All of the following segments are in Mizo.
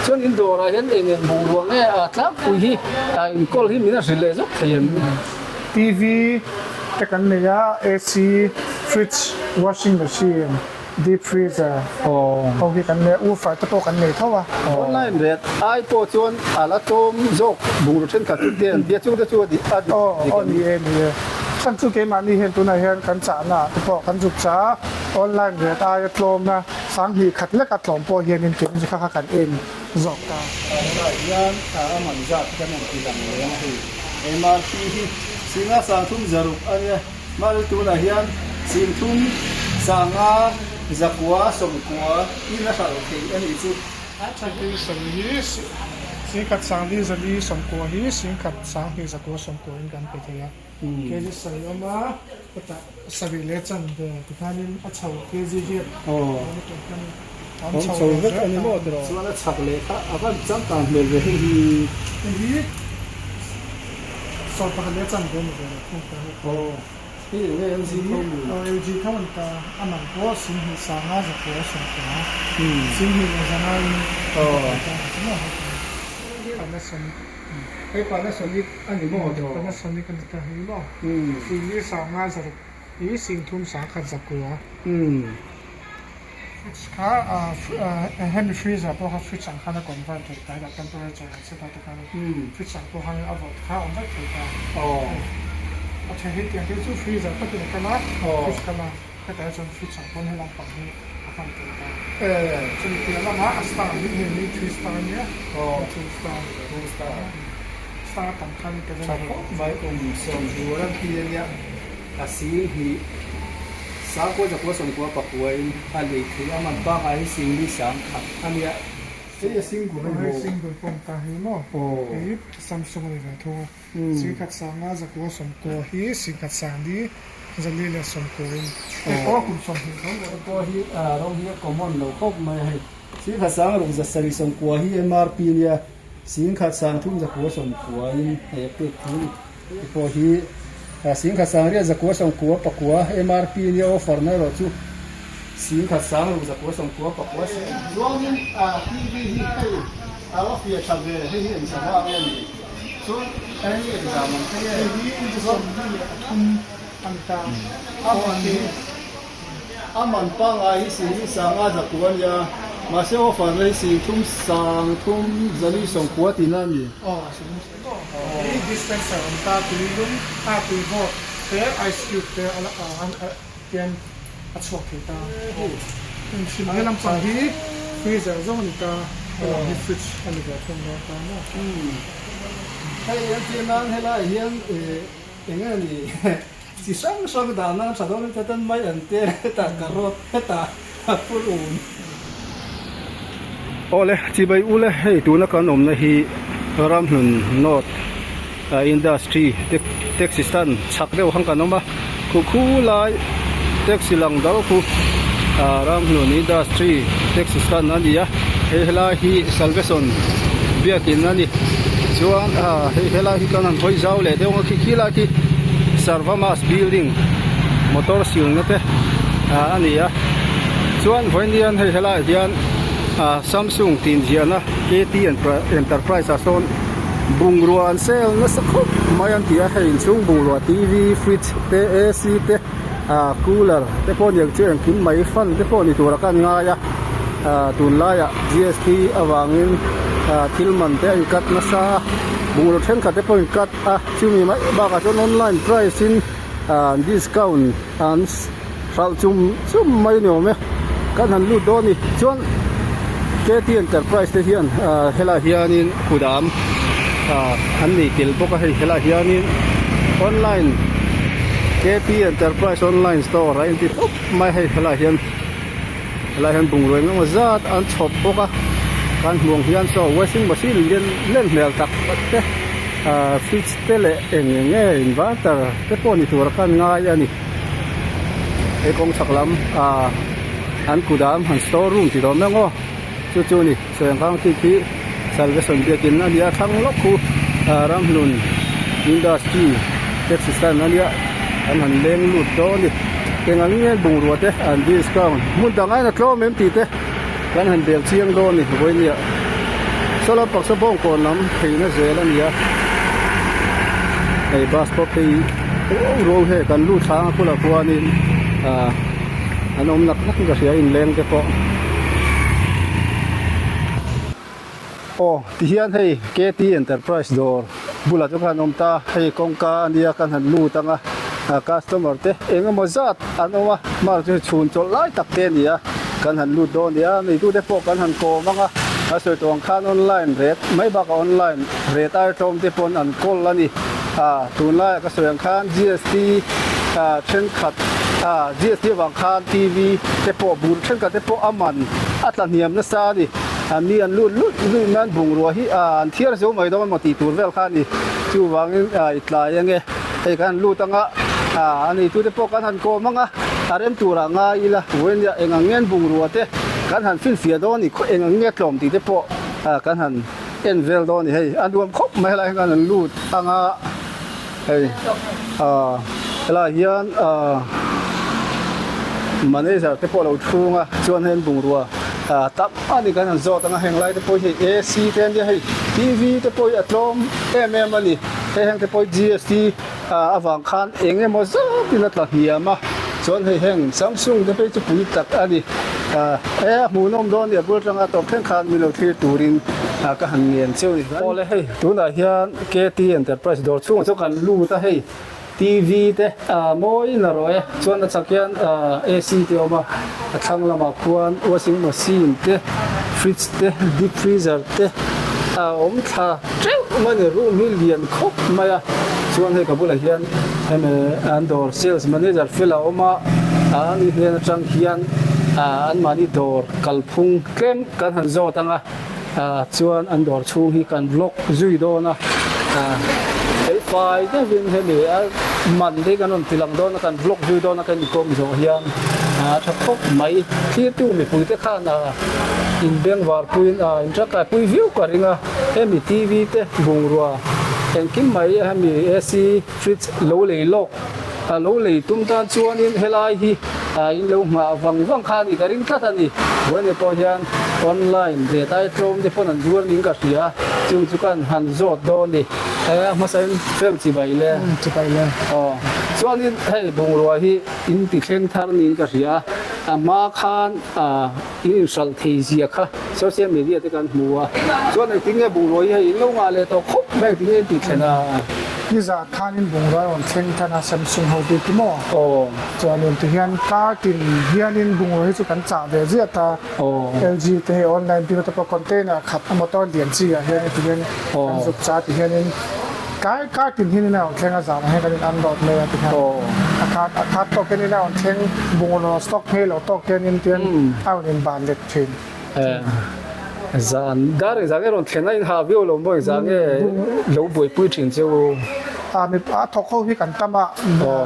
Chuan in dawrah hian eng eng bungrua nge a tlangpui hi a inkawl hi min a hrilh leh zawk thei em? TV te kan nei a, AC, fridge, washing machine, deep freezer ho hi kan nei a, woofer te pawh kan nei tho a. Online rate ai pawh chuan a la tlawm zawk bungraw thenkhat chu te an tia chung te chu a dik a dik Aw aw ni e ni e. Chhan chu keimahni hian tunah hian kan chahna ah te pawh kan zuk chah a, online rate aia tlawmna Sanghnih khat lek a tlawm pawh hianin keini kha kha kan en zawk ta. Tunah hian a man zat hi kan rawn ti lang leh ang hei. MRP hi Singa sangthum zaruk a nia. Mahni tunah hian Singthum sanga zakua sawmkua in a hralh thei a nih chu. Sangthum sarih hi Singkhat sangli zali sawmkua hi Singkhat sanghnih zakua sawmkua in kan pe thei a. Kg sarih awm a, hetah sarih leh chanve tikhanin a chho kg hian awm tur khan a awm chho ve vek a ni maw tiraw? Chuan a chhak leh kha a van changkang hmel ve hei hi. Hei hi sawm pakhat leh chanve a ni ve lo thung ta hei. Aw hei eng nge LG tho mi? Aw LG tho a ni ta, a man pawh singhnih sanga zakua sawmkua, singhnih leh zanga in a ta a ni chu maw hei hi Panasonic. Hei Panasonic a ni maw tawh? Panasonic a ni ta hi maw? Singli sanga zaruk hi singthum sangkhat zakua. Fridge kha hemi freezer pawh kha fridge ang khan a convert thei ta hetah temperature an set a tikhan fridge ang pawh khan a vawt kha a awm vek thei ta. A then hi tiang hi chu freezer takin a kal a, fridge kal a hetah hi chuan fridge ang pawn helam pang hi a hman thei ta. Chumi piah lamah a star hi hei hi three star a nia, two star a ni ve. Two star. Star tam khan i Tha khawp mai kum sawmhur an ti a nia, a sing hnih sangkua zakua sawmkua pakua in a lei thei a man pangai hi singli sang khat a nia. Hei a single a ni maw? Hei single pawh ta hi maw? Hei Samsung a ni ve thung a, singkhat sanga zakua sawmkua hi singkhat sangli zali leh sawmkua in hei pawh kum sawmhnih tho leh. Hei pawh hi rawng hi a common lo khawp mai a hei. Singkhat sang ruk za sarih sawmkua hi MRP nia. Singkhat sangthum zakua sawmkua in hei a pek thu ni te pawh hi singkhat sangriat zakua sawmkua pakua MRP nia offer na erawh chu singkhat sangruk zakua sawmkua pakua chuanin TV hi hei a va fiah tha ve hei hi engzah vang nge ni chuan hei hi engzah man te nge hei hi inchi sawmli leh pathum a ni ta a man hi A man pangngai hi singli sanga zakua a nia, mahse offer na hi sing thum sang thum zali sawmkua tihna a ni. Aw a sing thum aw. Hi dispenser awm ta tui lum a tui vawt te ice cube te a la a tian a chhuak thei ta. Heng he lampang hi freezer zawng a ni ta, helam hi fridge a ni ve thung dawn ta maw. Hei entir nan helaiah hian eng nge ni. Chi hrang hrang dah nan tha dawn in tan mai an te hetah carrot hetah purun. Awle chibai ule hei tuna kan awmna hi Ramhlun North Industry taxi stand chhak deuh ang kan awm a khu khu lai taxi lang dal khu Ramhlun Industry taxi stand a ni a hei helai hi Salvation biakin a ni chuan hei helai hi kan han hawi zau leh deuh ang a khi khi lai khi. Sarvamas building motor silna te a ni a chuan vawiin hei helaiah hian Samsung tih inziahna KT Enterprise ah sawn bungrua an sel nasa khawp mai an ti a hei inchhung bungrua T V fridge te A C te cooler te pawh ni ang chu engkim mai fan te pawh ni tura ka an ngai a tunlaiah G S T avangin thil man te a incut nasa a bungraw thenkhat te pawh incut a chumi mai bakah chuan online price in discount an hralh chum chum mai ni awm e kan han lut dawn a ni chuan K T enterprise te hian helaiah hianin kudam an nei tel bawk a hei helaiah hianin online K T enterprise online store a inti tawp mai a hei helaiah hian helaiah hian bungrua engemaw zat an chhawp bawk a kan hmuh ang hian saw washing machine lian len hmel tak tak te ahh fridge te leh eng eng nge inverter te pawh ni tur a kan ngai a ni he kawng chhak lam ahh an kudam han store room tih dawn mek aw chu chu a ni sawiang khi khi salvation biakin a ni a thlang lawk khu ahh ramhlun industry taxi stand a nia an han leng lut dawn a ni eng ang nge bungrua te an discount hmun dang aiin a tlawm em tih te kan han bel chiang dawn a ni vawinia. Saw lampang saw bawngkawn lam pheina zel a ni a hei bus pawh phei ruau ruau hei kan lut thlang a bulah khuanin ah an awm nak nak in ka hria inleng te pawh. Aw tihian hei KT Enterprise dawr bulah chu khan awm ta hei kawngka a nia kan han lut ang a ah customer te eng emaw zat an awm a hmarh chu chhun chawlh lai tak te a ni a kan han lut dawn a ni a neitute pawh kan han kawm ang a a sawi tawh ang khan online rate mai bakah online rate aia tlawm te pawn an kawl a ni ah tunlaiah ka sawi ang khan GST ah thenkhat ah GST avang khan TV te pawh bur thenkhat te pawh a man a tla hniam nasa a ni. An ni an lut lut lut nan bungrua hi an thiar zo mai dawn maw tih tur vel kha a ni. Chuvangin i tlai ange hei kan han lut anga a neitute pawh kan han kawm anga a rem turah ngai ila vawinia eng ang nge an bungrua te kan han finfiah dawn a ni eng ang nge tlawm tih te pawh kan han en vel dawn a ni hei a nuam khawp mai helai hian kan han lut anga hei helai hian manager te pawh a lo thung a chuan hei an bungrua tam a ni kan han zawt ang a heng lai te pawh hi hei AC te ania hei TV te pawh hi a tlawm em em a ni hei heng te pawh hi GST avang khan eng emaw zatin a tla hniam a chuan hei heng Samsung te phei chu pui tak a ni he a hmuhnawm dawn a ni a bul atanga tawp thleng khan min lo thlir turin ka han ngen cheu a ni. Awle hei tunah hian KT Enterprise dawr chhungah chuan kan lut a hei. TV te mawi in a rawh e, chuan a chak hian AC te a awm a, a thlang lamah khuan washing machine te, fridge te, deep freezer te a awm thla teuh mai a ni, room hi lian khawp mai a, chuan hei ka bulah hian hemi an dawr sales manager fel a awm a, ani hnen atang hian anmahni dawr kalphung tlem kan han zawt ang a. Chuan an dawr chhung hi kan vlog zui dawn a, felfai deuhin hemi a man te hi kan rawn ti lang dawn a, kan vlog zui dawn a kan inkawm zawh hian a tha khawp mai. Thirtu mipui te khan inbengvar puiin in tangkai pui viau ka ring a, hemi TV te bungrua engkim mai hemi AC fridge lo lei lawk A lo lei tum tan chuanin helai hi in lo nghah vang vang kha a ni ka ring tlat a ni. Vawiin pawh hian online ve tai tlawm te pawn an zuar ning ka hria a, chung chu kan han zawt dawn a ni. A hmasain fel chibai le. Chibai le. Aw. Chuanin hei bungrua hi in ti thleng thar niin ka hria a, a hma khan in inhralh thei zia kha social media te kan hmu a, chuan engtin nge bungrua hi hei in lo nghah leh tawh khawp mai engtin nge in tih thlen a? Nizan khanin bungrua rawn thleng tan a Samsung ho bik hi maw? Aw. Chuanin tihian car tin hianin bungrua hi chu kan chah ve ziah ta. Aw. LG te hei online bik te pawh container khat a motor lian chi ah hian tihian kan zuk cha tihianin car car tin hianin a rawn thleng a zanah hian kan in unload mai a tihian a khat a khat tawk hianin a rawn thleng bungrua stock phei lo tawk hianin tihian a rawn in ban let thin. Zan dar engzah nge rawn thlen a in ha viau lo maw engzah nge lo buaipui thin che u? A mipa a thawk ho hi kan tam a,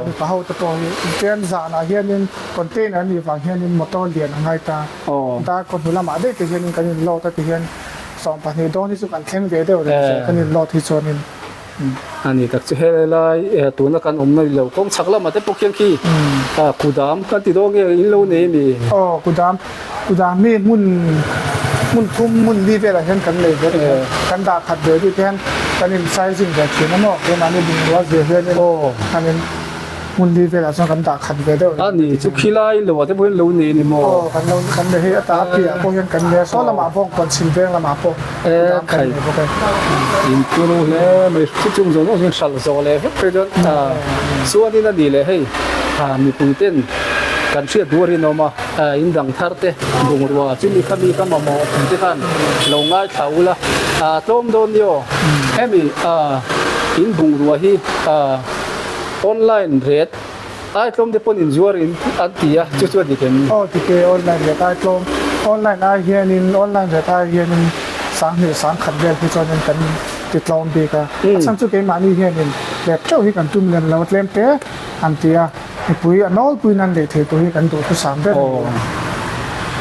mipa ho te pawh hi tian zanah hianin container a nih vang hianin motor lian a ngai ta. Dar kawhnu lamah daih te hianin kan in load a ti hian 12 dawn hi chu kan thleng ve deuh reng zel kan in load hi chuanin. A ni tak chu helai tuna kan awmna ni lo kawng chhak lamah te pawh khian khi kudam kan ti dawn nge in lo nei ami? Aw kudam kudam hi hmun hmun thum hmun li velah hian kan nei ve thei a kan dah khat ve bik hian kan in sizing ve thin a maw keimahni bungrua zir hianin kan in hmun li velah chuan kan dah khat ve deuh A ni chu khilai lo ah te pawh hian lo nei a ni maw? Aw kan lo kan nei hei ata a piah pawh hian kan nei a saw lamah bawng kawn chhim veng lamah pawh kudam kan nei bawk e. In turu hle mai chu chung zawng zawng hian hralh zawh leh vek phei chuan chuanin a ni leh hei mipui ten kan hriat duh a rinawm a in dang thar te bungrua chumi kha mi ka mamawh tih te khan lo ngaithla ula tlawm dawn ni aw hemi in bungrua hi Online rate ai tlawm te pawn inzuar in an ti a, chu chu a dik em? Aw dik e, online rate ai tlawm. Online ai hianin online rate ai hianin 2000 10,000 vel hi chuanin kan ti tlawm bik a. A chhan chu keimahni hianin let teuh hi kan tum lem lo a tlem te an ti a, mipui a nawlpuiin an lei thei tur hi kan duhthusam ber a ni a.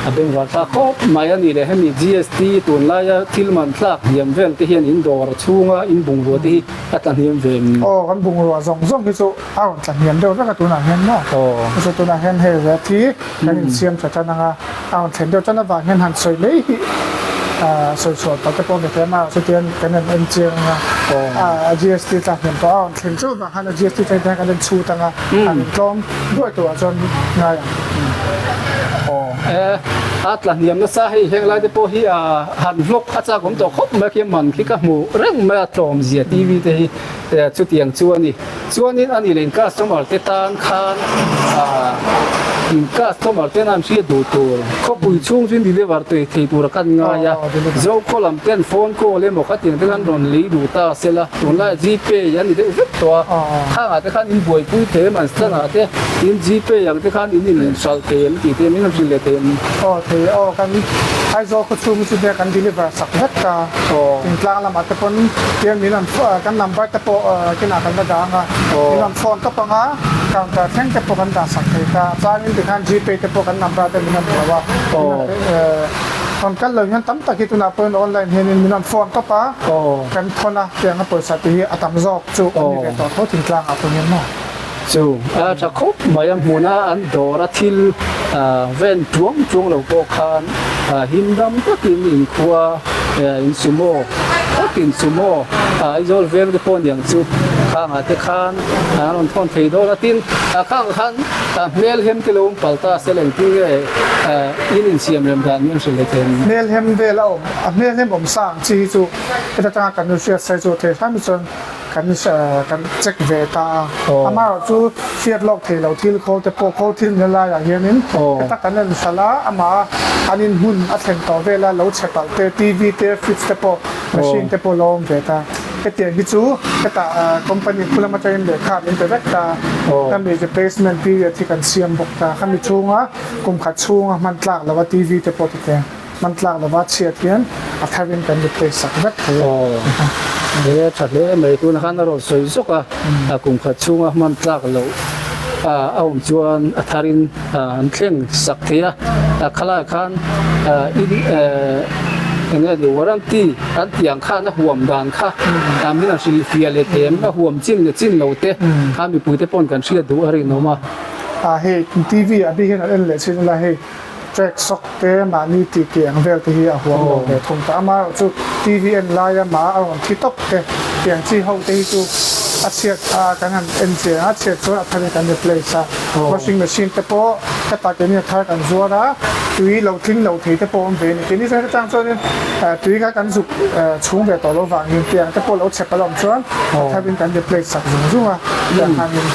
A bengvar thlak khawp mai a ni le, hemi GST tunlaia thil man thlak hniam vel te hian in dawr chhunga in bungrua te hi A tla hniam ve em? Aw, kan bungrua zawng zawng hi chu a rawn tla hniam deuh vek a tunah hian maw? Aw. Chu tunah hian hei ret hi kan insiam tha tan ang a, a rawn thlen deuh tan avang hian han sawi mai hi sawi chhuah tawh te pawh a ni thei a, amaherawhchu chuan kan han en chiang anga a GST tlak hnem tawh a rawn thleng chauh vang khan a GST thleng te khan kan en chhut anga han tlawm duai turah chuan ngai ang. Aw e, a tla hniam nasa hei heng lai te pawh hi a han vlog a chak awm tawh khawp mai khi man khi ka hmu reng mai a tlawm zia TV te hi chutiang chu a ni. Chuanin a ni leh in customer te tan khan ah in customer ten an hriat duh tur khawpui chhung chu in deliver tui thei tur a kan ngai a, Zokhaw lam ten phone call emaw khatiang te khan rawn lei duh ta sela tunlai Gpay an ni deuh vek tawh a, khangah te khan in buaipui thei em an stand ah te in Gpay ang te khan in inhralh thei em tih te min rawn hrilh leh thei em? Aw thei aw kan Aizawl khaw chhung chu nia kan deliver sak vek ta thingtlang lamah te pawn tiang min rawn kan number te pawh kinah kan la dah ang a, min rawn phone tawp ang a, counter thleng te pawh kan dah sak thei ta, chuanin tikhan Gpay te pawh kan number te min rawn hmuh a, rawn kal lo hian tam tak hi tunah pawhin online hianin min rawn phone tawp a, kan thawn a, tianga pawisa te hi a tam zawk chu a ni ve tawh tho thingtlangah pawh hian maw. Chu a tha khawp mai a, hmuna an dawr a thil ven tuang tuang lo pawh khan him dam takin inkhua in sumo takin sumo Aizawl veng te pawh niang chu khangah te khan an rawn thawn thei dawn a, tin khangah khan hmel hem te lo awm pal ta se la engtin nge in insiam rem dan min hrilh leh thei ang. Hmel hem vel a awm a hmel hem awm sa ang chi hi chu heta tanga kan hriat sai chu thei hram hi chuan Kan kan check ve ta a, amaherawh chu hriat lawk thei lo thil khawl te pawh khawl thil na laiah hianin heta kan en hralh a, amah an in hmun a thlen tawh vela lo chhe palh te, TV te, fridge te pawh, machine te pawh lo awm ve ta. Hetiang hi chu hetah company khu lam atangin lehkha min pe vek ta, khami replacement period hi kan siam bawk ta, khami chhunga kum khat chhunga hman tlak lova TV te pawh ti teng. Hman tlak lova chhiat hian a tharin kan replace sak vek thei a. Aw, he tha hle mai tunah khan a rawn sawi zawk a, a kum khat chhunga hman tlak loh a awm chuan a tharin an thleng sak thei a, a khalai khan in eng nge ni warranty an tih ang khan a huam dan kha min an hrilh fiah leh thei em, a huam chin leh chin lo te kha mipuite pawn kan hriat duh a rinawm a. A hei TV ah bik hian an en leh chin ila hei. Track sawk te mahni tih tih ang vel te hi a huam lo ve thung ta. Amaherawhchu TV en laia mah a rawn thi tawp te tiang chi ho te hi chu a chhiat a kan han en chiang a, chhiat chuan a thar in kan replace a. Washing machine te pawh hetah keini a thar kan zuar a, tui lo tling lo thei te pawh awm ve a ni. Keini chuan hetang chuanin tui kha kan zuk chhung ve tawh lo vangin tiang te pawh lo chhe palh a awm chuan a thar in kan replace sak zung zung a. Tiang khanin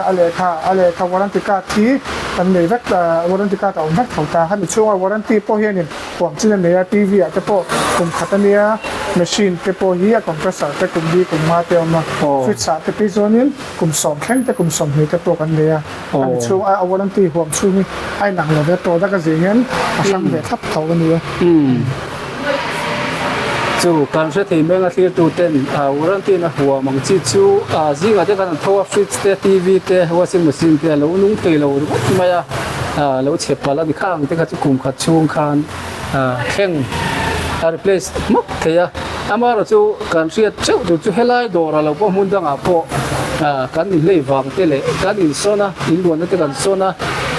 a lehkha a lehkha warranty card hi Kan nei vek ta, warranty card a awm vek tho ta. Hemi chhunga warranty pawh hianin huam chin a nei a, TV ah te pawh kum khat a nia, machine te pawh hi a compressor te kum li kum nga te a awm a, fridge ah te phei chuanin kum sawm thleng te kum 20 te pawh kan nei a. Hemi chhunga a warranty huam chhung hi a inang lo ve, product a zir hian a hrang ve thlap tho a ni a. Chu kan hre thei meng a thlirtu ten warranty in a huam ang chi chu zingah te khan an tho a fridge te TV te washing machine te a lo nung thei lo ringawt mai a lo chhe palh a ni khang te kha chu kum khat chhung khan thleng a replace hmak thei a amaherawh chu kan hriat theuh tur chu helai dawrah lo pawh hmun dangah pawh kan inhlei vang te leh kan insawn a inluanna te kan sawn a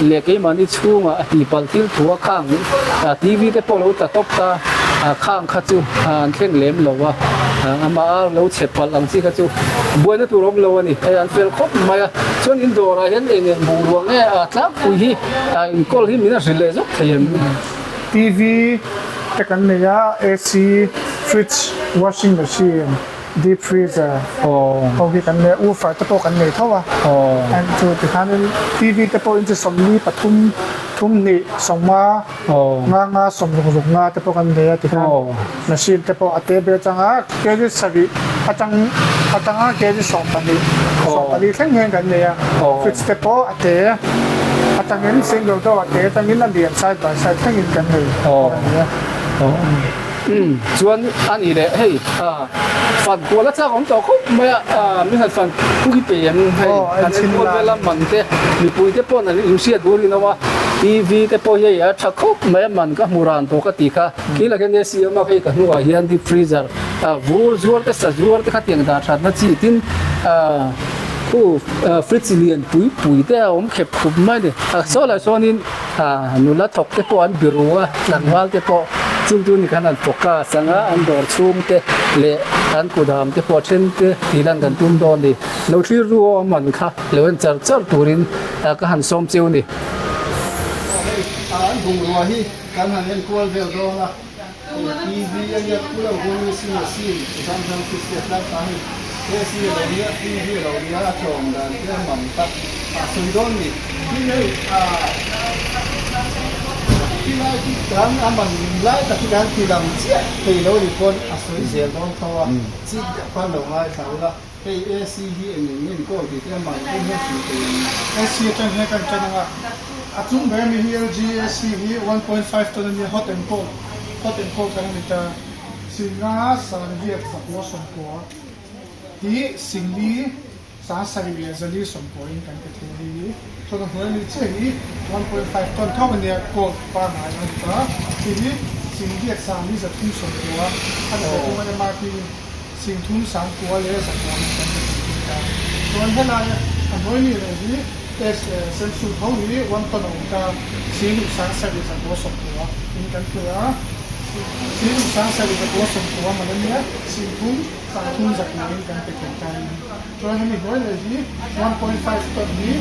leh keimahni chhungah a tihpalh thil thu a khang TV te pawh lo tla tawp ta khang kha chu an thleng lem lo a amah a lo chhe palh ang chi kha chu buaina tur awm lo a ni hei an fel khawp mai a chuan in dawrah hian eng eng bungrua nge a tlangpui hi inkawl hi min a hrilh leh zawk thei em? TV te kan nei a AC fridge washing machine deep freezer ho hi kan nei a woofer te pawh kan nei tho a and chu tikhanin TV te pawh inchi 43 thum hnih sawma nga nga sawm ruk ruk nga te pawh kan nei a tikhan machine te pawh a te ber atanga kg sarih atang atanga kg 14 14 thleng hian kan nei a fridge te pawh a te atangin single door a te atangin a lian side by side thlengin kan nei a ni a. Umm chuan a ni leh hei fan kual a chak awm tawh khawp mai a min han fan pui pe em hei kan enkual vel a man te mipui te pawh an inhriat bur in awm a TV te pawh hi hei a tha khawp mai a man ka hmu ran tawh ka ti kha khi la hian AC awm a hei ka hnungah hian deep freezer vur zuar te sa zuar te kha tiang dah that na chi tin khu fridge lian pui pui te a awm khep khup mai a ni saw lai sawnin nula thawk te pawh an biru a tlangval te pawh. Chung chu ni khan an focus ang a, an dawr chhung te leh an kudam te pawh a then te tih lan kan tum dawn a ni. Lo thlir ru aw man kha lo en char char turin ka han sawm cheu a ni. Aw hei an bungrua hi kan han en kual vel dawn a, TV a nia kul ang kul washing machine chi hrang hrang chu hriat tlak ta hei AC a lo nia TV a lo nia a tlawm dan te a man tak a sawi dawn ni tin hei ah khilai khi kan a man lai tak hi kan ti lang chiah thei lo ni pawn a sawi zel dawn tho a chik deuh khan lo ngaithla ula. Hei AC hi eng eng nge kawl tih te a man pawh hian hrilh thei ang. AC atang hian kan tan ang a, a chung ber ami hi LG AC hi 1.5 ton a nia hot and cold, hot and cold kan a ni ta. Singa sangriat zakua sawmkua hi singli sangsarih leh zali sawmkua in kan pe thei a hei hi. Chuan a hnuai ami chiah hi 1.5 ton tho a nia cold pangngai a ni ta. Hei hi singriat sangli zathum sawmkua a ni ve thung a MRP in. Singthum sangkua leh zakua in kan pe thei thung ta. Chuan helaia a hnuai mi leh hi Samsung tho hi one ton a awm ta. Singruh sangsarih zakua sawmkua in kan pe a. Singruh sangsarih zakua sawmkua man a nia, singthum sangthum zakua in kan pe thei ta a ni. Chuan hemi hnuai leh hi 1.5 ton hi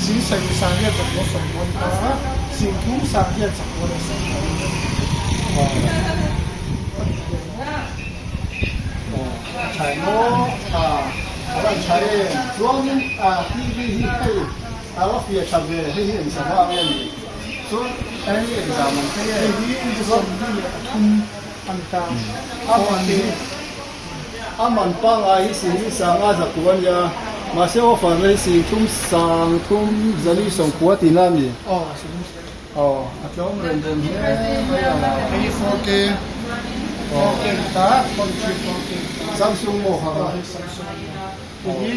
singsarih sangriat zakua sawmkua a ni ta a, singthum sangriat zakua leh sawmkua in kan pe thei ta. A tha maw a a van tha em chuanin a tv hi hei a va fiah tha ve hei hi eng sava nge ni chuan hei hi eng zam ang thei em hei hi inchawm hi leh a thum a ni ta a man hi a man pangai hi sing sanga zakua a nia mahse offer na hi sing thum sang thum zali sawmkua tihna a ni aw Aw a tlawm reng reng hle mai a. Hei hi 4K 4K ni ta 43 4K ni ta. Samsung maw kha kha? Hei Samsung a nia. Hei hi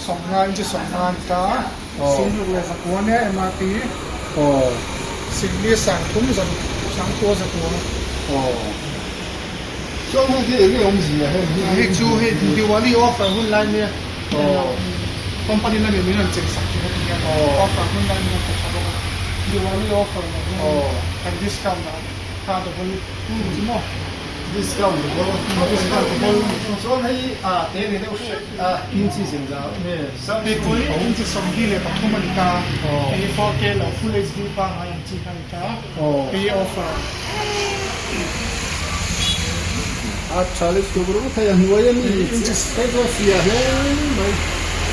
sawmnga inch sawmnga ni ta. Singruk leh zakua nia MRP. Aw. Singli sangthum sangkua zakua. Aw. Chuan hei hi enge awmzia heng hi? Hei chu hei Diwali offer hun lai nia. Aw. Company lamin min rawn chei sak thin a ti a. Offer hun lai min rawn pe tha bawk a. Diwali offer lo hian kan discount a kha double chu maw? Discount double. Discount double. Chuan hei a te ni deuh hrep a inchi zin zau nge Samsung tho. Hei pawh inchi 23 a ni ta. Hei 4K lo full HD pangngai ang chi kha a ni ta. Hei offer. A tha lutuk ru thei a hnuai a mi hei chu a fiah hle mai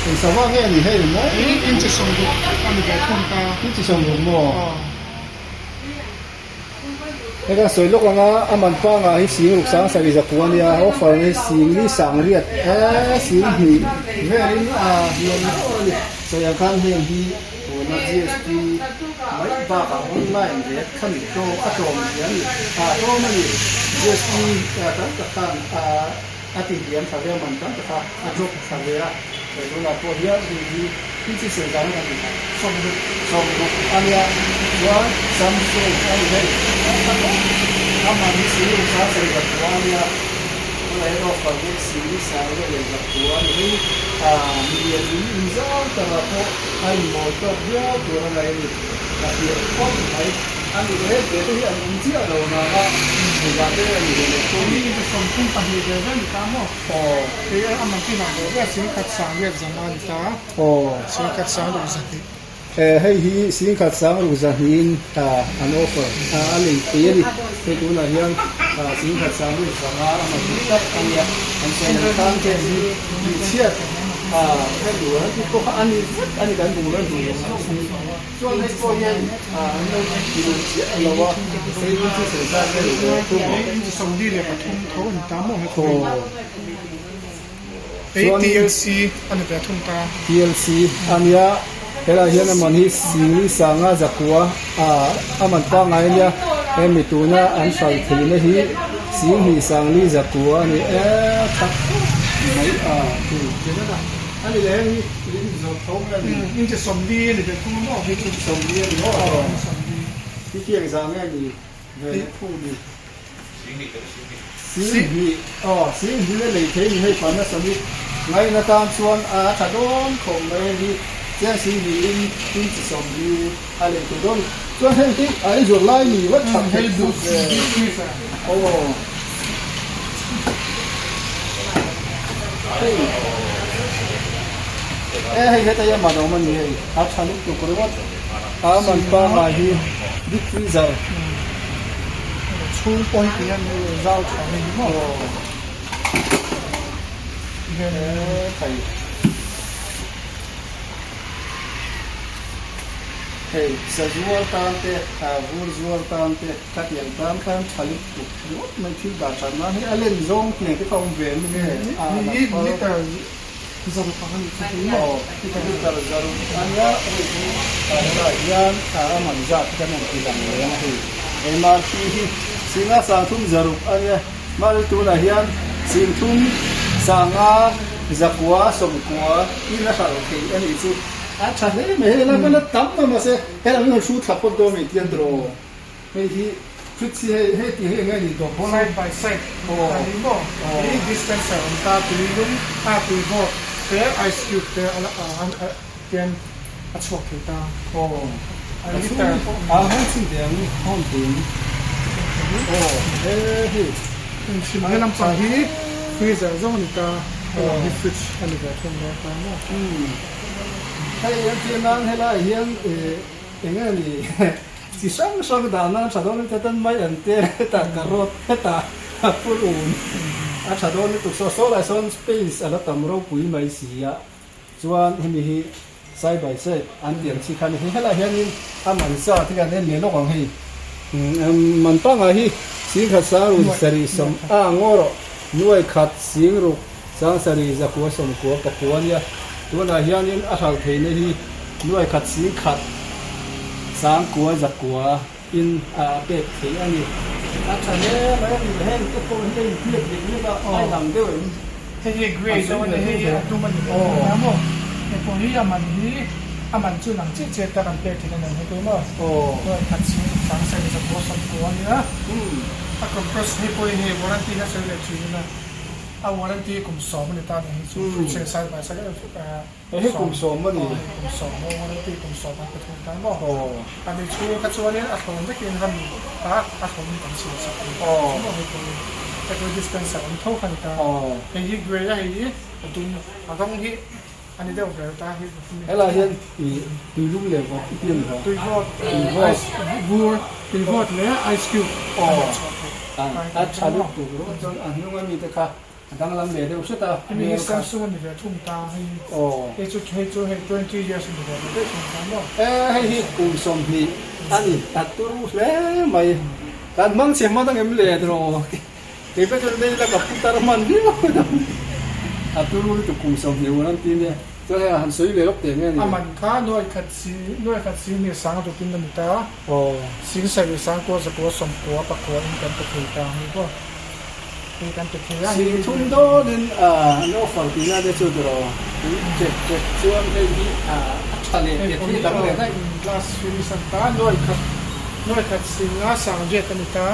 eng sava nge ni hei maw Hei inchi sawmruk a ni ve thung ta inchi sawmruk maw hei kan sawi lawk ang a a man pangah hi sing ruk sang sarih zakua a nia offer hi sing li sang riat eee sing hnih velin a hliam deuh a ni sawi ang khan heng hi. Tuna GST mai bakah online rate kha ni tlawm a tlawm zia a ni. Ah tlawm a ni. GST tam tak khan a ti hliam thla ve a, man tam tak kha a drop thla ve a. He tunah pawh hian hei hi thil chi sawi zan a kan ti thla. 60 60 a nia. Chuan Samsung a ni hei. A man hi si ruksa sarih zakua a nia. Tunah hian offer hi si sarih leh zakua a ni hei. Milian in inzau takah pawh A inmawi tawk viau tur a ngaih a ni. Ka fiah khawp mai. A ni reng ve te hi an awm chiah lo nang a, engah te a ni ve leh thung. Hei hi 32 ve ve a ni ta maw? Aw. Hei a man tin ang ve ve a, singkhat sang riat zan a ni ta. Aw. Singkhat sang ruk zahnih. Hei hi singkhat sang ruk zahnihin an offer a lei thei a ni. Hei tunah hian singkhat sang ruk zanga a man dik tak a nia. An sawi ang khan heng hi tihchhiat. A duh a ti pawh kha a ni vek a ni kan bungrua hmuh lo ang hi chuan hei pawh hian an lo ti duh chiah lo a hei hi chu sawi zat vel ve thung hei inchi 43 tho a ni ta maw hei hei TLC a ni ve thung ta TLC a nia helaiah hian a man hi singli sanga zakua a man pangngai a nia hemi tuna an hralh theihna hi singhnih sangli zakua a ni e tha khawp mai a chu a ni leh heng hi in zawrh tho mai a ni inchi 40 a ni ve thung a maw inchi 40 a ni maw hi khi engzah nge ni ve leh phung ni Singhnih aw Singhnih a lei thei ni hei Panasonic ngaihna tan chuan a tha dawn khawp mai a ni. Chiang Singhnih in inchi 40 a lei thei dawn. Chuan heng hi a i zawrh lai ni vat that theih duh ve. Aw. Hei. E hei heta hi a man awm a ni hei. A tha lutuk ringawt. A man pangngai hi deep freezer. Chhung pawh hi ti hian zau tha a ni maw. Hei. Hei sazuar tan te, vur zuar tan te, khatiang tan khan tha lutuk ringawt mai thil dah that nan hi a len zawng tiang te kha awm ve an ni nge? A Hi liter zaruk ang a nih chu tih maw? Aw, liter zaruk a nia, hei hi helaiah hian a man zat hi kan rawn ti lang reng a hei. MRP hi singa sangthum zaruk a nia. Hmar tunah hian Singthum, Sanga, Zakua, Sawmkua in a hralh theih a nih chu. A tha hle mai, hei lai hmel a tam a mahse helai hi hru thla phawt dawn mai tiang tiraw. Hei hi fridge hi hei hei tih hi eng nge ni tawh pawn. Side by side a ni maw? Hi dispenser awm ta tui lum a tui vawt te ice cube te a la tian a chhuak thei ta. Aw a liter pawh a hawng chhin teh ang hawng tih aw he hi hrim he lampang hi freezer zawng a ni ta helam hi fridge a ni ve thung dawn ta maw. Hei entir nan helaiah hian eng nge ni chi hrang hrang dah nan tha dawn lutuk tan mai an te hetah carrot hetah purun a tha dawn lutuk saw saw lai sawn space a la tam ropui mai si a. Chuan hemi hi side by side an tih ang chi kha a ni. Hei helaiah hianin a man zat hi kan en leh lawk ang hei. Man pangah hi singkhat sangrun sarih sawm a ngaw rawh. Nuai khat singruk sang sarih zakua sawmkua pakua a nia. Tunah hianin a hralh theihna hi nuai khat singkhat sangkua zakua in a pek theih a ni. A tha hle mai a ni. Heng te pawh hi a inhniak dik nek a, a inang deuh em? Hei hi grey deuh a ni, hei hi a dum a ni ve thung a maw? Hei pawh hi a man hi a man chu nang chiah chiah tak an pek theih a ni hei pawh maw? Nuai khat chhing sang sarih zakua sawmkua a nia. A compress hei pawh hi hei warranty hi a sawi leh thin ila a warranty kum sawm a ni ta a ni hei chu fridge hi side by side Hei hi kum sawm a ni. Aw hei kum sawm maw warranty kum sawm an pe thung ta maw. Aw. A ni chhung kha chuanin a thlawn vekin ram ah a thlawn kan siam sak thei ta Aw. maw hei pawh hi hei pawh hi dispenser awm tho kha ni ta. Aw. Hei hi grey a hei hi a dum a rawng hi a ni deuh ber ta hi. Helai hian ih tui lum leh vawt i ti a ni lo. Tui vawt ice vur tui vawt leh ice cube a dah chhuah theih. Aw a tha lutuk rawh chuan a hnung ami te kha A danglam ve deuh hret a. Hemi hi Samsung a ni ve thung ta hei. Aw. Hei chu hei chu hei 20 years a ni ve daih thung ta maw. E hei hi kum 20 a ni a turu hle mai. Kan hmang chhe hman angem le tiraw. Kei pawh chuan nei la ka pu tar hman viau dawn. A turu lutuk kum 20 ur an ti nia. Chuan hei a han sawi ve lawk teh nge ni. A man kha nuai khat si nuai khat si hnih sang rukin a ni ta. Aw. Sing sarih sang kua zakua sawmkua pakua in kan pe thei ta ang maw. Sing thum dawnin an offer tihna te chu tiraw tui chek chek chuan hei hi a tha leh pek hi dang leh daih. Glass finish an ta nuai khat nuai khat singa sang riat a ni ta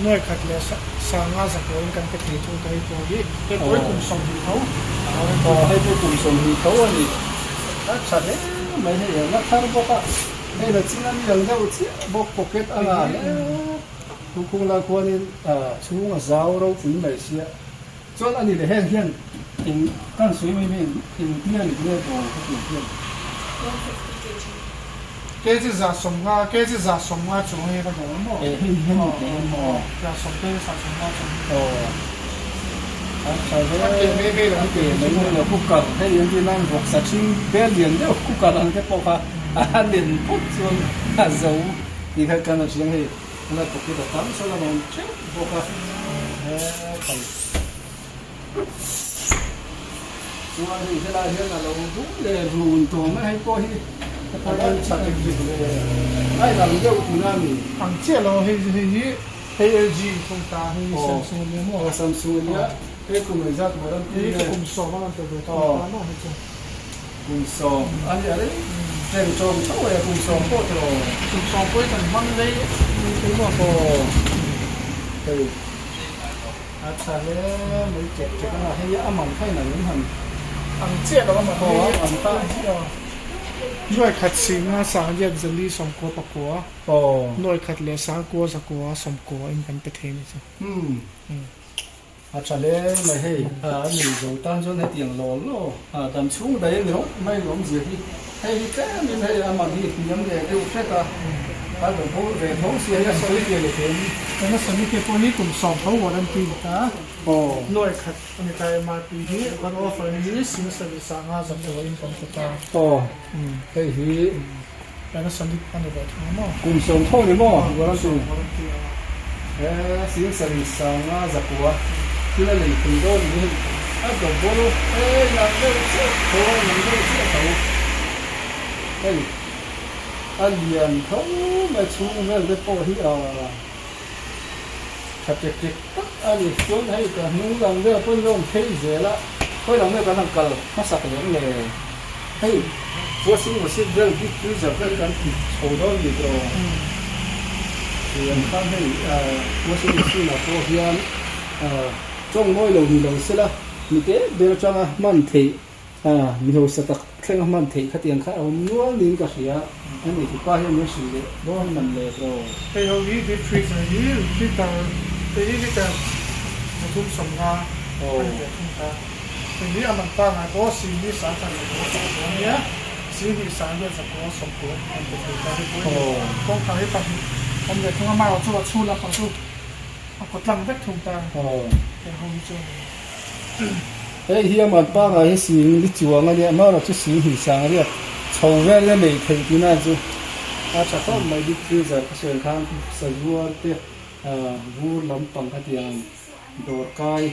nuai khat leh sanga zakawin kan pe thei thung ta hei pawh hi hei pawh hi kum 20 tho aw hei pawh kum 20 tho a ni a tha hle mai hei a la thar bawk a hei la chin a ni ang deuh chiah bawk pocket a ngah hle. Thukung lai khuanin chhung a zau ropui mai sia. Chuan a ni leh heng hian eng kan sawi mai mai eng tia ni nge dawn ka tih hian. 150 kg. Kg 150, kg 150 chuang hi ka dawn maw? Eh hei hian ni teh em maw? 150 kg 150 chuang hi. Aw. A tha hle. A ke mai mai lo. A ke mai mai lo cooker hei an tih nan vawksa ṭhing bel lian deuh cooker ang te pawh kha a len phawt chuan a zo tih kha kan a hriang hei. Helai pocket a tam sawn a rawn teuh bawk a, hetlai chuan hei helai hian a lo dum leh run tawh mai hei pawh hi a lo tha dik dik ve a inang deuh tuna a ni. Ang chiah lo hei hei hi hei LG thung ta hei Samsung a nia maw? Aw Samsung a nia hei kum engzat maw ram ti nge? Hei kum 10 a rawn pe ve ta maw hei chu. Kum 10 a ni a rei tleng tawng tho e kum 10 pawh tiraw. Kum 10 pawhin kan hmang rei thei maw. Aw hei a tha hle mai chek chek a hei a man kha inang in han ang chiah lo a man aw a man kha. Nuai khat singa sangriat zali sawmkua pakua, nuai khat leh sangkua zakua sawmkua in kan pe thei a ni chu. A tha hle mai hei, a ni zo tan chuan hetiang law law dam chhung daih a ni rawt mai lawmzia hi. Hei hi tlem in hei a man hi hniam leh deuh hret a, a lo bo ve tho sia hi a sawi ve leh thei a ni. Panasonic te pawh hi kum sawm tho warranty ni ta, nuai khat a ni ta MRP hi kan offer hi sing sarih sanga zakua in kan pe ta. Aw hei hi Panasonic a ni ve thung a maw? Kum sawm tho ni maw warranty? He sing sarih sanga zakua thil a lei thei dawn ni hei. A double hei lang deuh chiah tho a lang deuh chiah tho hei a lian tho mai chhung vel te pawh hi a tha tek tek tak a ni chuan hei ka hnung lang vel pawh in a awm phei zel a khawi lang vel kan han kal hmasak lem le hei washing machine vel deep freezer vel hi kan ti chho dawn ni tawh tiang khan hei washing machine ah pawh hian. Tawng mawi lo ni lo sela, mi te ber atanga hman theih, mi hausa tak thlenga hman theih khatiang kha a awm nual niin ka hria. A ni tipa hian min hrilh leh dawn man le bro. Hei ho hi deep freezer hi liter hei hi liter 350 a ni ve thung ta. Hei hi a man pangngai pawh singli sangkhat zakua sawmkua a nia, singli sangriat zakua sawmkua an pe thei ta. Hei pawh hi kawngkhar hi pahnih awm ve thung a, amaherawhchu chu a chhun lampang chu. A kawt tlang vek thung ta heng ho hi chu. Hei hi a man pangai hi sing li chuang a nia, amaherawh chu sing hnih sang riak chho vel a nei theih tihna chu a tha khawp mai. Deep freezer ka sawi khan sazuar te vur lampang khatiang dawrkai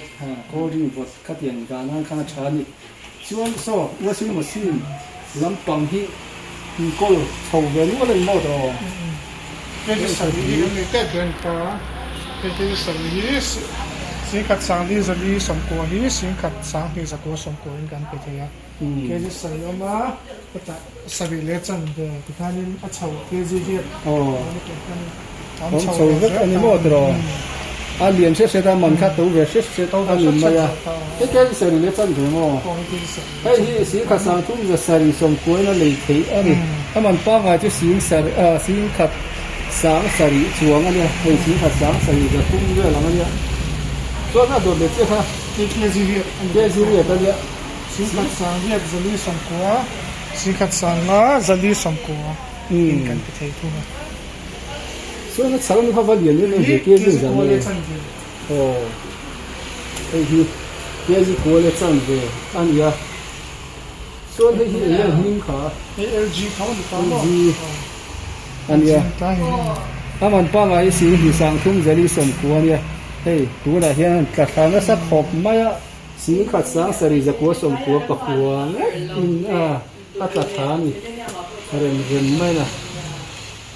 cold drink vawt khatiang dah nan khan a tha a ni. Chuan saw washing machine lampang hi inkawl chho ve nual a ni maw tawh? Hei hi sarih hi kan nei tep ber a ni ta. Hei hi sarih hi singkhat sangli zali sawmkua hi singkhat sanghnih zakua sawmkua in kan pe thei a. Kg sarih awm a, hetah sarih leh chanve tikhanin a chho kg hian Awm chho vek a ni maw tiraw? A lian hret hret a, man kha to ve hret hret a ni mai a. Hei kei sarih leh chan ve maw? Hei hi singkhat sangthum za sarih sawmkuain a lei theih a ni. A man pangngai chu sing sarih ah singkhat sang sarih chuang a nia. Hei singkhat sang sarih za thum vel ang a nia. Chuan a dawt leh chiah kha. Kg riat a nia. Singkhat sang riat zali sawmkua, singkhat sanga zali sawmkua in kan ti thei thung a. Chuan a chhak a kha va lian em em ve kg zan nge aw hei hi kg kual e chan ve a nia chuan hei hi eng nge hming kha LG tho a ni ta maw LG a nia a man pangai hi sing hnih sang thum zali sawmkua a nia hei tunah hian an tla thla nasa khawp mai a sing khat sang sarih zakua sawmkua pakua ngawt in a a tla thla a ni rem rem mai a.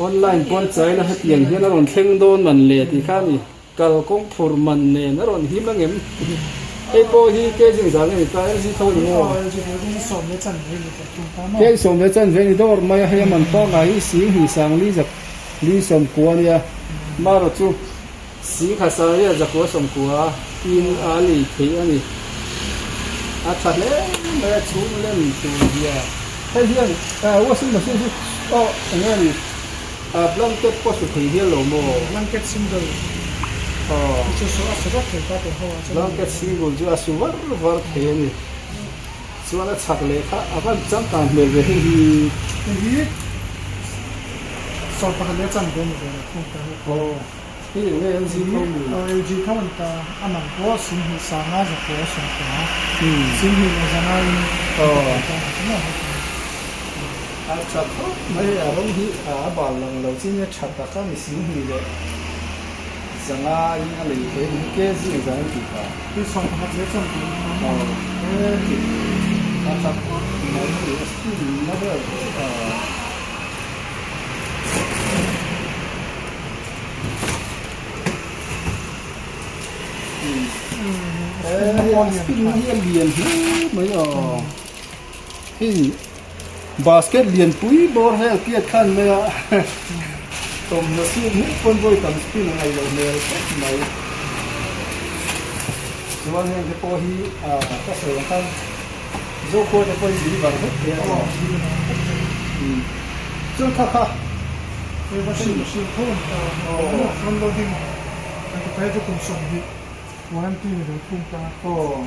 Online pawn chaina hetiang hian a rawn thleng dawn man le tih kha a ni. Kalkawng phur man nen a rawn him angem? Hei pawh hi kg zah nge ni ta? LG tho ni maw? Kg sawm leh chanve ni dawr mai a, hei a man pangngai hi sing hnih sang li zak li sawmkua a nia. Marawh chu sing khat sang riat zakua sawmkua in a lei theih a ni. A tha hle mai a chhung lem tur zia. Hei hian washing machine hi aw eng nge ni blanket pawh su thei hial lo maw? Blanket single chu su a su vak thei ta teh ho ah chuan. Blanket single chu a su var var thei a ni. Chuan a chhak leh kha a van changkang hmel ve hei hi. Hei hi sawr pakhat leh chang ve a ni ve lo thung ta hi. Aw hei eng nge LG tho ni? Aw LG tho a ni ta. A man pawh singhnih sanga zakua sawmkua singhnih leh zanga in a thei ta ang chu maw heti. A tha khawp mai a rawng hi a bal lang lo chin a tha tak a ni singhnih leh zanga in a lei thei a ni hi kg zang in tih kha. Hei sawm pakhat leh chuan tih a ni maw? Aw a tha khawp mai hei a spin na vel a. Spin hi a lian hle mai a hei basket lian pui bawr vel piat khan mai a thawmhnaw siam hmuh pawn vawi tam spin a ngaih loh hmel khawp mai chuan heng te pawh hi ka sawi ang khan zokhua te pawh hi deliver vek thei a. Chuan kha kha. Hei washing machine tho an ta a, front loading kan ti phei chu kum 20 warranty ni lo thung ta. Aw.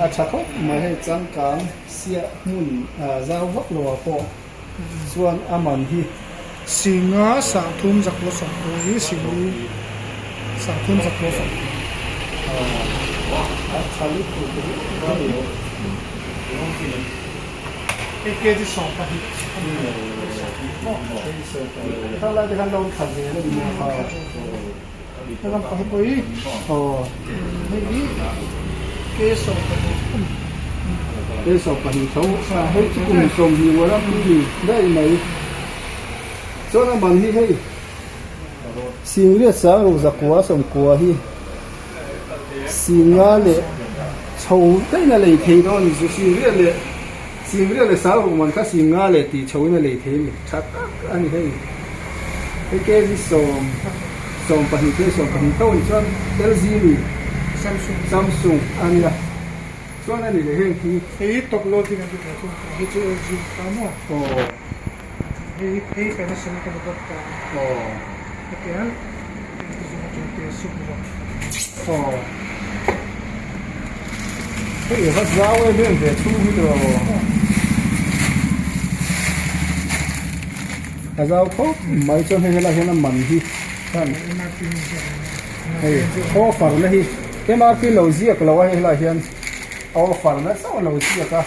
A tha khawp mai hei changkang siah hmun zau vak lo ah pawh chuan a man hi. Singa sangthum zakua sawmkua hi singli sangthum zakua sawmkua. A tha lutuk ringawt a ni. Hei kg 12 Kha lai te khan lo thla zel a ni maw kha. Hei lam pang pawh hi hei hi kg 12 Kg 12 tho hei chu kum 20 uar a ni daih mai. Chuan a man hi hei Singriat sang ruk zakua sawmkua hi Singa leh chho daih a lei thei dawn a ni chu. Singriat leh Singriat leh sang ruk man kha Singa leh tih chho in a lei thei a ni. Tha tak a ni hei. Hei kg 12 phei 12 tho a ni chuan LG mi Samsung a nia. Chuan a ni leh heng hi. Hei hi top loading an ti thei thung hei chu LG ta maw? Aw. Hei hi Panasonic a ni bawk ta. Aw. Hetiang zung atang te suk ni bawk. Aw. Hei va zau em em ve chhung hi tawh. A zau khawp mai chuan hei helai hian a man hi khan hei offer na hi MRP lo ziak lo a hei helai hian offer na chauh a lo ziak a.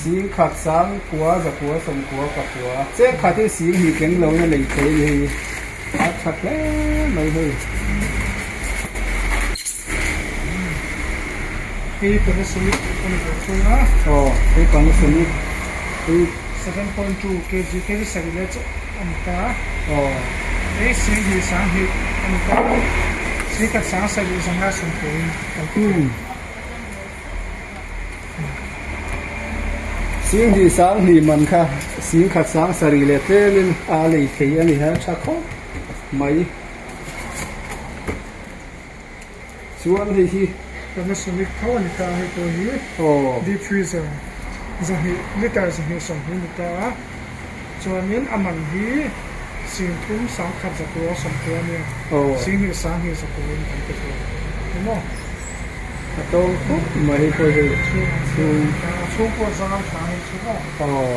Sing khat sang kua zakua sawmkua pakua cheng khat hi sing hnih keng lo in a lei thei a ni hei a tha hle mai hei. Hei Panasonic a ni ve thung a. Aw hei Panasonic hei. 7.2 kg kg sarih leh chauh a ni ta. Aw. Hei sing hnih sang hnih a ni ta. Sing khat sang sarih zanga sawmkua in kan ti thei. Sing hnih sang hnih man kha sing khat sang sarih leh tlemin a lei thei a ni a tha khawp mai. Chuan hei hi. Panasonic tho a ni ta a hei pawh hi Aw. Deep freezer zahnih liter zahnih sawmhnih a ni ta a chuanin a man hi sing thum sang khat zakua sawmkua a nia Aw. sing hnih sang hnih zakua in kan pe thei a ni maw. A tawng khawp mai hei pawh hei chhung. A chhung pawh zam tha hei chu maw. Aw.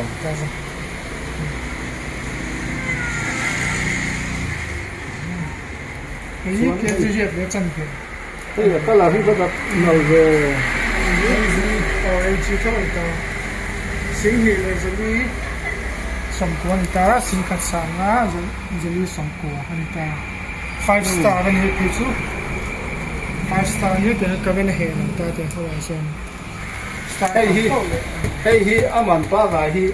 Hei hi kg riat leh chan ve. Hei a colour hi ka dap nal ve. Aw LG tho a ni ta. Singhnih leh zali sawmkua a ni ta. Singkhat sanga zali sawmkua a ni ta. Five star a ni phei chu five star ni tiang current a heh lo ta tiang ho ah chuan star Hei hi hei hi a man pangai hi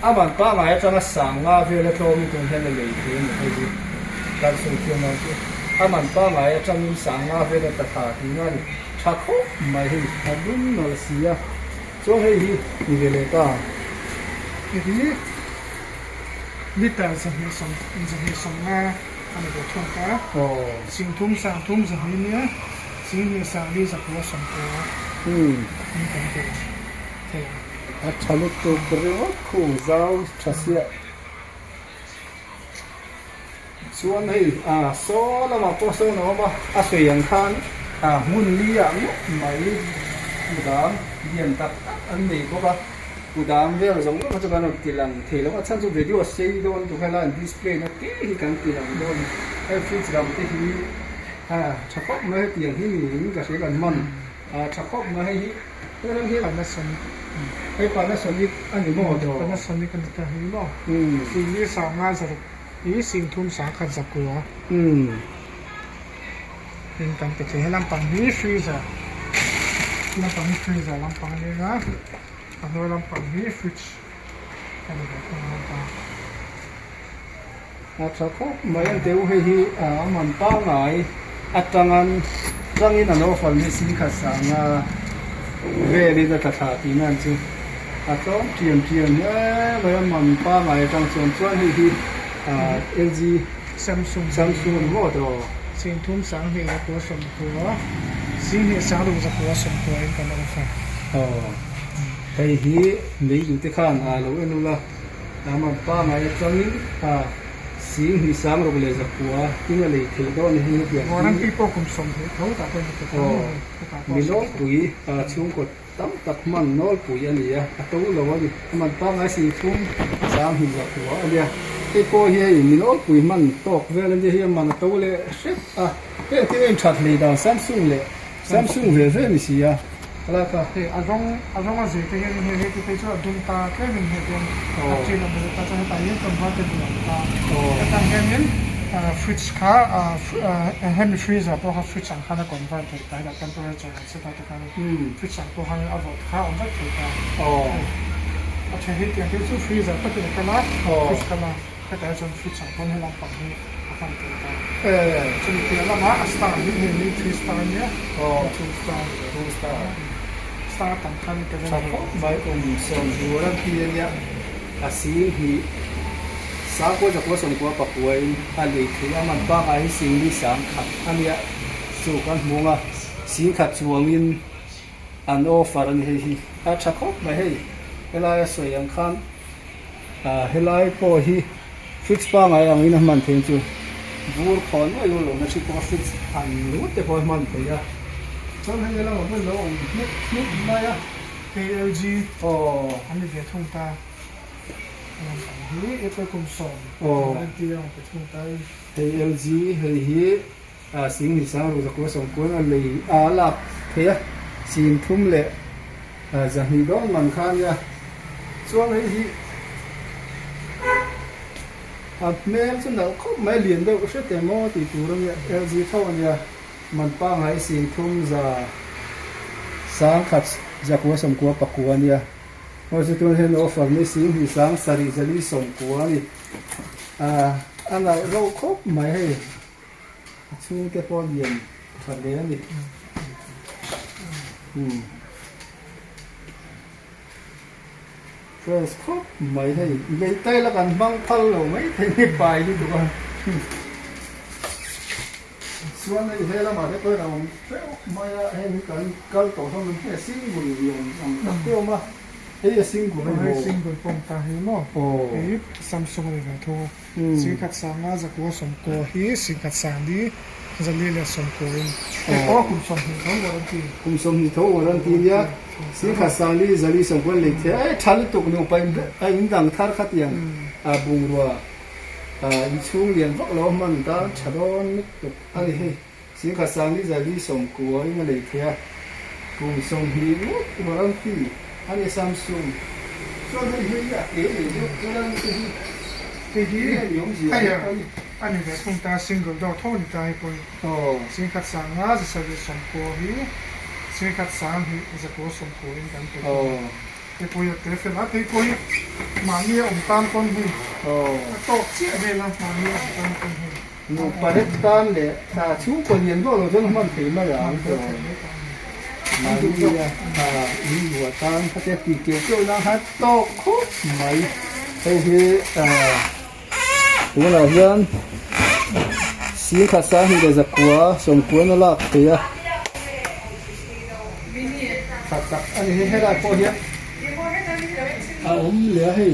a man pangai atanga sanga vel a tlawm in tun hian a lei thei a ni hei hi kan sawi thiam ang chu a man pangai atangin sanga vel a tla thla tih na a ni tha khawp mai hei a dum nalh si a chuan hei hi ni ve leh ta. Hei hi. Liter 2 zahnih 15 a ni ve thung ta. Sing thum sang thum zahnih nia sing hnih sang li zakua sawmkua in kan pe thei ang. A tha lutuk ringawt khung zau tha siah. Chuan hei saw lamah pawh sawn a awm a, a sawi ang khan hmun li ah ngawt mai kudam lian tak tak an nei bawk a. Kudam vel zawng zawng kha chu kan rawn ti lang thei lo a chhan chu video sei dawn tur helai an display na te hi kan ti lang dawn a ni. Hei fridge lam te hi tha khawp mai hetiang hi niin ka hria kan hman tha khawp mai hei hi hei hi Panasonic hei Panasonic a ni maw tawh Panasonic a ni ta hi maw sing sanga zaruk hi sing thum sang khat zakua in kan pe thei he lampang hi freezer lampang hi freezer lampang a nia. A hnuai lampang hi fridge a ni ve thung bawk a. A tha khawp mai a deuh hei hi a man pangngai atangin tangin an offer ni singkhat sanga velin a tla thla tihna an chu a tlawm ṭiam ṭiam hle mai a man pangngai atang chuan chuan hei hi LG Samsung Samsung a ni maw tawh. Singthum sanghnih leh kua sawmkua Singhnih Sangruk zakua sawmkua in kan offer. Aw hei hi lei duh te khan a lo en ula a man pangai atangin a Singhnih Sangruk leh zakua tin a lei theih dawn a ni hetiang hi. Warranty pawh kum 20 tho tah pawhin a pe ta mai a ni. Mi nawlpui chhungkaw Tam tak hman nawlpui a ni a, a to lo a ni. A man pangngai singthum 20 zakua a nia. Hei pawh hi hei mi nawlpui hman tawk vel a nia hi a man a to leh hrep a. Heng thil a inthat hlei dan Samsung leh Samsung ve ve a ni si a. Helai kha. Hei a rawng a rawng a zir te hian hei hei te phei chu a dum ta tlemin hei hian a chin a hmu ta chuan hetah hian convertible a awm ta. Hetah hianin fridge kha hemi freezer pawh kha fridge ang khan a convert theih ta hetah temperature an set a tikhan. Fridge ang pawh khan a vawt kha a awm vek thei ta. A then hi tiang thil chu freezer takin a kal a, fridge kal a, hetah hi chuan fridge ang pawn helam pang hi a hman thei ta. Chumi piah lamah a star hi hei hi three star a nia, two star a ni ve. Two star. Star tam khan ka zen Tha khawp mai kum 20 an ti a nia, a sing hnih sangkua zakua sawmkua pakuain a lei thei a, man bakah hi sing li 10,000 a nia chu kan hmu ang a. Singkhat chuangin an offer a ni hei hi a tha khawp mai hei helai a sawi ang khan ah helai pawh hi fridge pangai angin a hman theih chu vur khawn mai ul lohna hri pawh a fridge ang ringawt te pawh a hman theih a chuan hei helamah pawh lo awm hmek hmek mai a hei LG aw an ni ve thung ta lampang hi April kum 10 warranty a awm ve thung ta hei LG hei hi. Sing ni sang ruk zakua sawmkuan a lei a lak theih a, sing thum leh zahnih dawn man kha a nia. Chuan hei hi a hmel chu nalh khawp mai a lian deuh hret em aw tih tur a nia, LG tho a nia, man pangngai sing thum za sangkhat zakua sawmkua pakua a nia. Aw chu tun hian offer ni sing hnih sang sarih zali sawmkua a ni. A nalh reuh khawp mai hei. A chhungte pawh lian tha hle a ni. Umm fresh khawp mai hei lei tail a kan hmang phal lo mai thei ni pai lutuk a chuan hei he lamah te pawhin a awm hreuh mai a heng hi kan kal tawh hlawm ang hei a single ni awm ang tak te a awm a hei a single a ni maw single pawh ta hi maw hei Samsung a ni ve thung a. Singkhat sanga zakua sawmkaw hi singkhat sangli zali leh sawmkawin hei pawh kum 20 tho warranty. Kum 20 tho warranty nia singkhat sangli zali sawmkaw lei thei a tha lutuk nupa in a in dang thar kha tiang a bungrua a inchhung lian vak lo a hman tan tha dawn lutuk a ni hei singkhat sangli zali sawmkua in a lei thei a kum 20 ngawt warranty a ni Samsung chuan hei hi a ke leh deuh chuan te hi Hei hi hei a ni ve thung ta single door tho a ni ta hei pawh hi singkhat sanga zasarih sawmkua hi singkhat sang hi zakua sawmkua in kan pe thung a hei pawh hi a tel fel a hei pawh hi mahni a awm tan pawn hei a tawk chiah vel a mahni a awm tan pawn hei. Nupa lek tan leh chhungkaw lian vak lo chuan hman thei mai ang tawh mahni a in luah tan khatia tih keuh keuh nan khan tawk khawp mai hei hi tunah hian singkhat sang hnih leh zakua sawmkuan a lak theih a tha tak a ni hei helai pawh hian a awm leh a hei.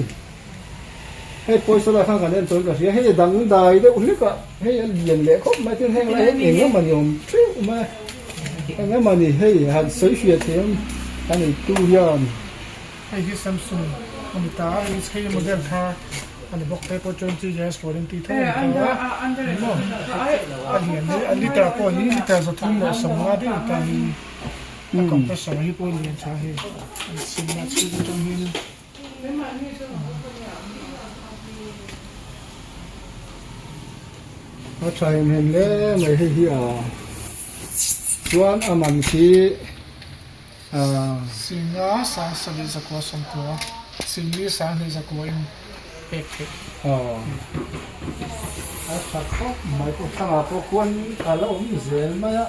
Hei pawisa lai khan kan en chuan ka hria hei a dang dai deuh hlek a hei a lian leh khawp mai tin heng lai hian eng emaw ni awm theuh mai a eng emaw ni hei han sawi fiah thei ang a neitu hian. Hei hi Samsung a ni ta a hei chhei model kha a ni bawk te pawh 20 years warranty tho a ni ta a ni maw a lian hi a liter pawh hi liter 350 daih a ni ta hi a compressor hi pawh a lian tha hei an chhim a chhung atang hian. A tha em em hle mai hei hi a chuan a man hi ah. Singa sang sarih zakua sawmkua, singli sanghnih zakua in pek theih. Aw a tha khawp mai pawh thangah pawh khuan a la awm zel mai a.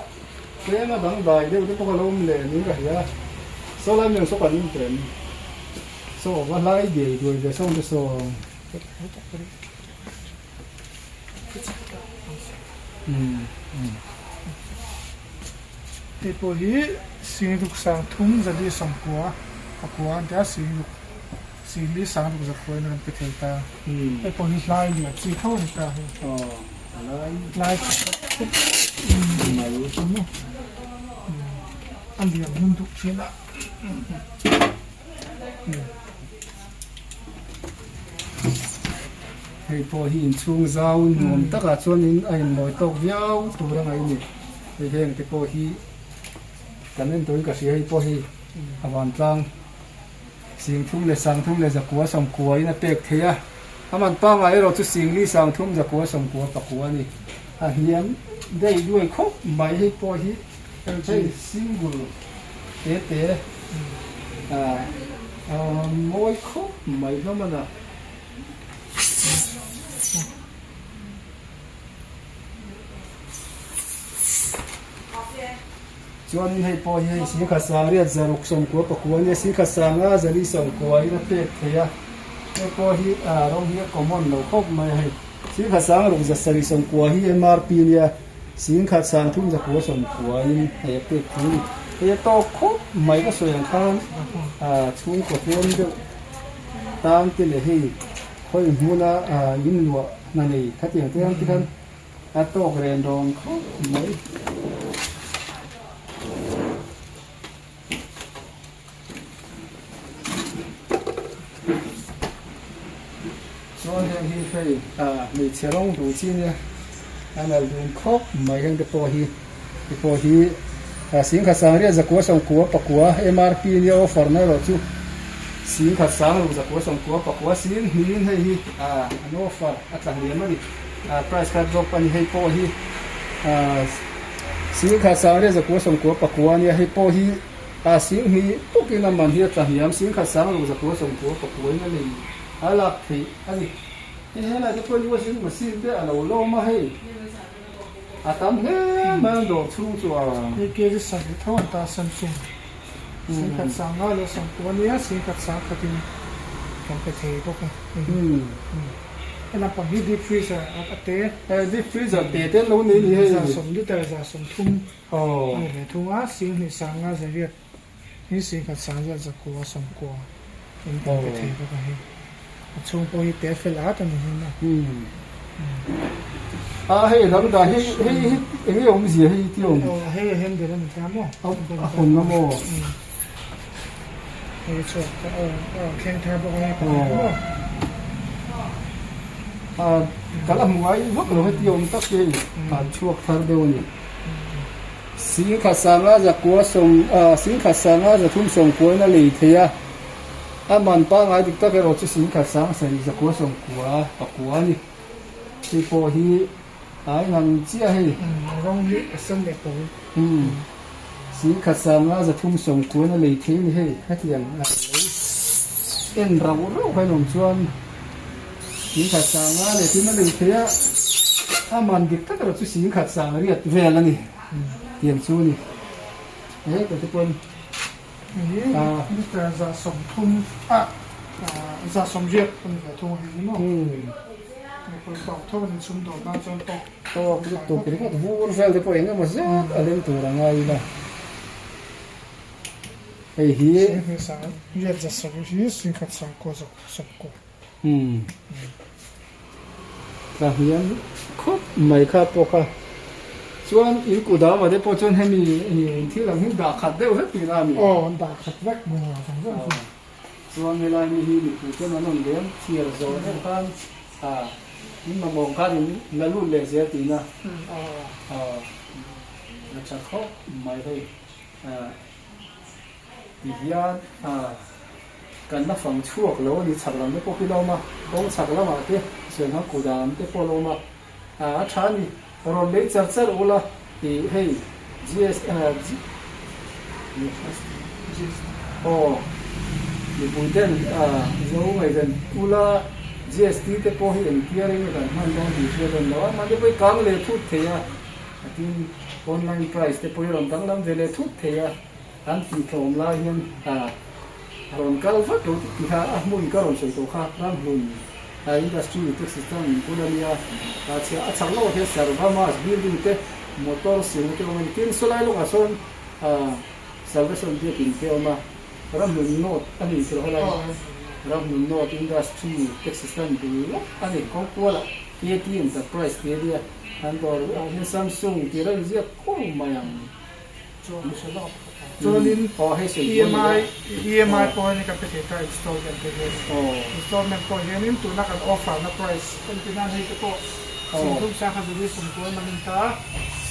Tlem a dang dai deuh te pawh ka lo awm leh niin ka hria. Saw lai miang saw kan in tem. Saw va hlai diai duai ve sawn te saw. Hei pawh hi Singruk sang thum zali sawmkua pakua an ti a, Singruk Singli sangruk zakua in an pe thei ta. Hei pawh hi hlai lian chi tho a ni ta hei. Hlai mai a lian hmun duh thin a. Hei pawh hi inchhung zau nuam takah chuanin a inmawi tawk viau tur a ngaih a ni. Hei heng te pawh hi kan en turin ka hria hei pawh hi a vantlang singthum leh sangthum leh zakua sawmkua in a pek theih a a man pangngai erawh chu singli sangthum zakua sawmkua pakua a ni a hniam dei duai khawp mai hei pawh hi hei single te te ah a mawi khawp mai hlawm a na. Chuanin hei pawh hi hei singkhat sang riat zaruk sawmkua pakua nia singkhat sanga zali sawmkua in a pek thei a hei pawh hi ah rawng hi a common lo khawp mai a hei singkhat sang ruk za sarih sawmkua hi MRP nia singkhat sang thum zakua sawmkua in hei a pek thei a ni hei a tawk khawp mai ka sawi ang khan ah chhungkaw tlem deuh tan te leh hei khawi hmuna ah in luah hna nei khatiang te ang te khan a tawk ren rawn khawp mai. Chuan heng hi hei ah hmeichhe rawng duh chi nia a nalh dun khawp mai heng te pawh hi te pawh hi ah singkhat sangriat zakua sawmkua pakua MRP nia offer na erawh chu singkhat sangruk zakua sawmkua pakua sing hmingin hei hi ah an offer a tla hliam a ni. Price kha drop a ni hei pawh hi singkhat sangriat zakua sawmkua pakua ania hei pawh hi sing hnih bawkin a man hi a tla hniam singkhat sangruk zakua sawmkua pakua in a nei a lak theih a ni hei helai te pawh hi washing machine te a lo lawm a hei a tam hle mai an dawr chhung chu a. Hei kg sarih tho an ta Samsung singkhat sanga leh sawmkua ania singkhat sangkhatin kan pe thei bawk a. Hei lampang hi deep freezer a te. He deep freezer te te lo nei ni hei. 100 liter 130 a ni ve thung a, singhnih sanga zariat hi singkhat sangriat zakua sawmkua in kan pe thei bawk a hei. A chhung pawh hi te fel at a ni hin a. A hei dang dah hi hei hi eng nge awmzia hei ti awm. Aw hei a handle a ni ta maw. A hawn a maw. Hei chhuak ka aw aw thleng thar bawk a hei pakhat maw. Ah ka la hmu ngai vak lo heti awm tak hi hei an chhuak thar deuh a ni. Singkhat sanga zakua sawm ah singkhat sanga zathum sawmkua in a lei thei a, a man pangngai dik tak erawh chu singkhat sang sarih zakua sawmkua pakua a ni. Hei pawh hi a inang chiah hei. Rawng hi a sen leh pawl. Umm. Singkhat sanga zathum sawmkuan a lei thei a ni hei hetiang a lei en rauh rauh kha inawm chuan singkhat sanga leh tin a lei thei a a man dik tak erawh chu singkhat sang riat vel a ni tiang chu a ni he ka te pawn a liter 30 a 180 a ni ve thung a hei ni maw Tawk lutuk ringawt vur vel te pawh eng emaw zet a leng tur a ngai ila hei hi umm tla hniam khawp mai kha pawh kha chuan in kut ah te pawh chuan hemi thil ang hi dah khat deuh vek tihna a ni. Chuan helai mi hi mipui ten an rawn lem chhiar zawh deuh khan ah in mamawh khan in la lut leh zel tihna aw la tha khawp mai hei ah ti hian ah kan la fang chhuak lo a ni chhak lam te pawh khi la awm a kawng chhak lamah te sawi ang kut ah te pawh la awm a ah a tha a ni rawn lei char char ula tih hei GS ah Aw, mipui ten zo ngaihven ula GST te pawh hi engtia reng nge kan hman dawn tih hriat a ni lo a, mahni pawh hi kang leh thut thei a, a tin online price te pawh hi rawn danglam ve leh thut thei a, an tih tlawm lai hian a rawn kal vat lo tih kha a hmun ka rawn sawi tawh kha Ramhlun Industry Taxi stand bul a nia, a chhak lawkah hian Sarvamas building te motor siamna te awm a ni, tin sawlai lawkah sawn. Salvation biakin te a awm a, Ramhlun North a ni tur helai Ramhlun North Industry Taxi Stand bul lawk a ni. Kawngkualah KT Enterprise tih a nia, an dawr ah hian Samsung tih a lo inziak kur mai ang. Chuanin EMI EMI pawh hian kan pe thei ta installment te hian installment pawh hianin tuna kan offer na price entir nan hei te pawh singthum sangha zuri sawmkual man in ta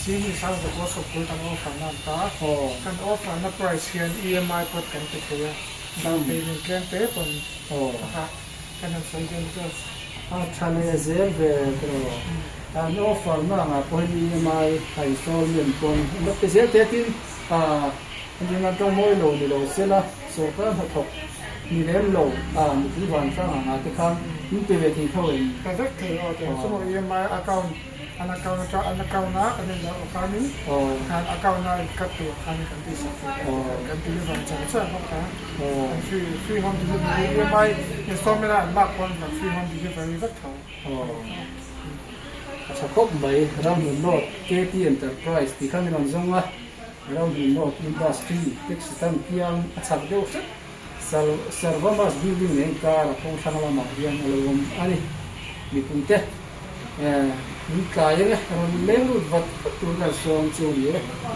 sing in sang zakua sawmkual kan offer na an ta kan offer na price hian EMI pawt kan pe thei a down payment tlem te pawn a kan han sawi dawn chu. A tha leh zel ve tawh. An offer na angah pawh hian EMI a installment pawn an la pe zel te tin engtin an tawng mawi lo ni lo sela sawrkar hnathawk ni lem lo a mipui vantlang angah te khan min pe ve thei tho em? Pe vek thei aw tiang chu maw EMI account an account atang an account a kan in loh khanin khan account a in cut tur khan kan tih sak thei ta kan deliver char char bawk a kan free free home delivery EMI installment a an lak pawn kan free home delivery vek tho. A tha khawp mai Ramhlun North KT Enterprise tih kha min rawn zawng a Ramhlun North Industry taxi tan piang a chak deuh hret Sarvamas building leh inkar a kawng thlang lamah hian a lo awm a ni. Mipuite min tlai ang e, rawn leng lut vat vat tur kan sawm chu a ni e.